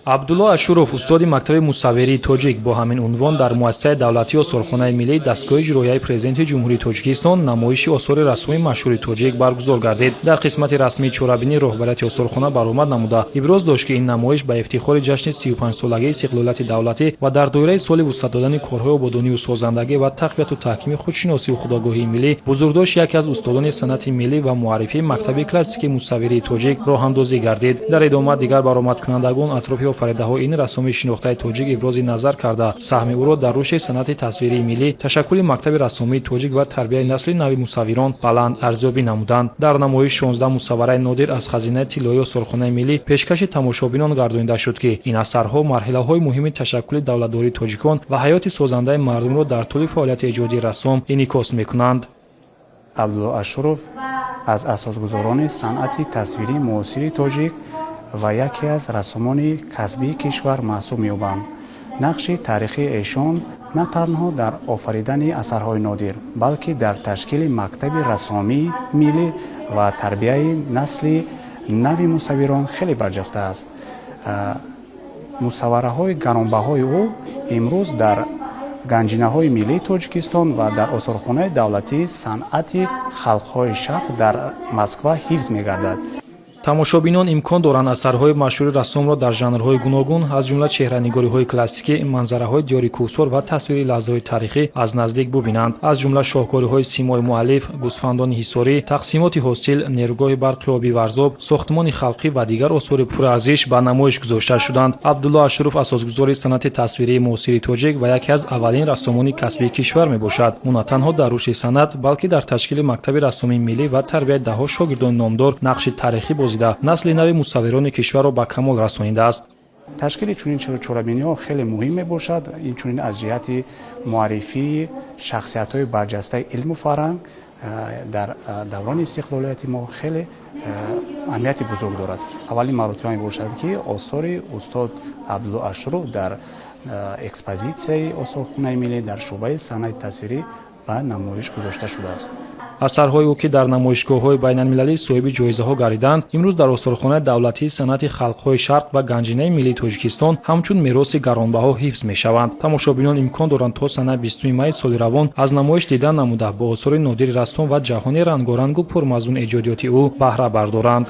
Абдулло Ашуров, устоди мактаби мусаввирии тоҷик, бо ҳамин унвон дар муассисаи давлатии Осорхонаи миллӣ дастгоҳи иҷроияи Президенти Ҷумҳурии Тоҷикистон намоиши осори рассоми машҳури тоҷик баргузор гардид. Дар қисмати расмии чорабинӣ роҳбарияти осорхона баромад намуда, иброз дошт, ки ин намоиш ба ифтихори ҷашни 35-солагии истиқлолияти давлатӣ ва дар доираи соли вусъат додани корҳои ободонию созандагӣ ва тақвияту таҳкими худшиносию худогоҳии миллӣ, бузургдошти яке аз устодони санъати миллӣ ва муаррифии мактаби классикии мусаввирии тоҷик роҳандозӣ гардид. Дар идома дигар баромадкунандагон атрофи офаридаҳои ин рассоми шинохтаи тоҷик ибрози назар карда, саҳми ӯро дар рушди санъати тасвирии миллӣ, ташаккули мактаби рассомии тоҷик ва тарбияи насли нави мусаввирон баланд арзёбӣ намуданд. Дар намоиш 16 мусаввараи нодир аз хазинаи тиллоии осорхонаи миллӣ пешкаши тамошобинон гардонида шуд, ки ин асарҳо марҳилаҳои муҳими ташаккули давлатдории тоҷикон ва ҳаёти созандаи мардумро дар тӯли фаъолияти эҷодии рассом инъикос мекунанд. Абдулло Ашуров аз асосгузорони санъати тасвирии муосири тоҷик ва яке аз рассомони касбии кишвар маҳсуб меёбанд. Нақши таърихии эшон на танҳо дар офаридани асарҳои нодир, балки дар ташкили мактаби рассомии миллӣ ва тарбияи насли нави мусаввирон хеле барҷаста аст. Мусаввараҳои гаронбаҳои ӯ имрӯз дар ганҷинаҳои миллии Тоҷикистон ва дар Осорхонаи давлатии санъати халқҳои Шарқ дар Москва ҳифз мегардад. Тамошобинон имкон доранд асарҳои машҳури рассомро дар жанрҳои гуногун, аз ҷумла чеҳранигориҳои классикӣ, манзараҳои диёри кӯҳсор ва тасвири лаҳзаҳои таърихӣ аз наздик бубинанд. Аз ҷумла шоҳкориҳои «Симои муаллиф», «Гӯсфандони ҳисорӣ», «Тақсимоти ҳосил», «Нерӯгоҳи барқи оби Варзоб», «Сохтмони халқӣ» ва дигар осори пурарзиш ба намоиш гузошта шуданд. Абдулло Ашуров асосгузори санъати тасвирии муосири тоҷик ва яке аз аввалин рассомони касбии кишвар мебошад. Ӯ на танҳо дар рушди санъат, балки дар ташкили мактаби рассомии миллӣ ва тарбияи даҳҳо шогирдони номдор нақши таърихӣ бозида, насли нави мусаввирони кишварро ба камол расонидааст. Ташкили чунин чорабиниҳо хеле муҳим мебошад. Инчунин аз ҷиҳати муаррифии шахсиятҳои барҷастаи илму фарҳанг дар даврони истиқлолияти мо хеле аҳамияти бузург дорад. Аввалин маротиба мебошад, ки осори устод Абдулло Ашуров дар экспозитсияи Осорхонаи миллӣ дар шӯъбаи санъати тасвирӣ ба намоиш гузошта шудааст. Асарҳои ӯ, ки дар намоишгоҳҳои байналмилалӣ соҳиби ҷоизаҳо гардиданд, имрӯз дар Осорхонаи давлатии санъати халқҳои Шарқ ва Ганҷинаи миллии Тоҷикистон ҳамчун мероси гаронбаҳо ҳифз мешаванд. Тамошобинон имкон доранд то санаи 20 майи соли равон аз намоиш дидан намуда, бо осори нодири рассом ва ҷаҳони рангорангу пурмазмун эҷодиёти ӯ баҳра бардоранд.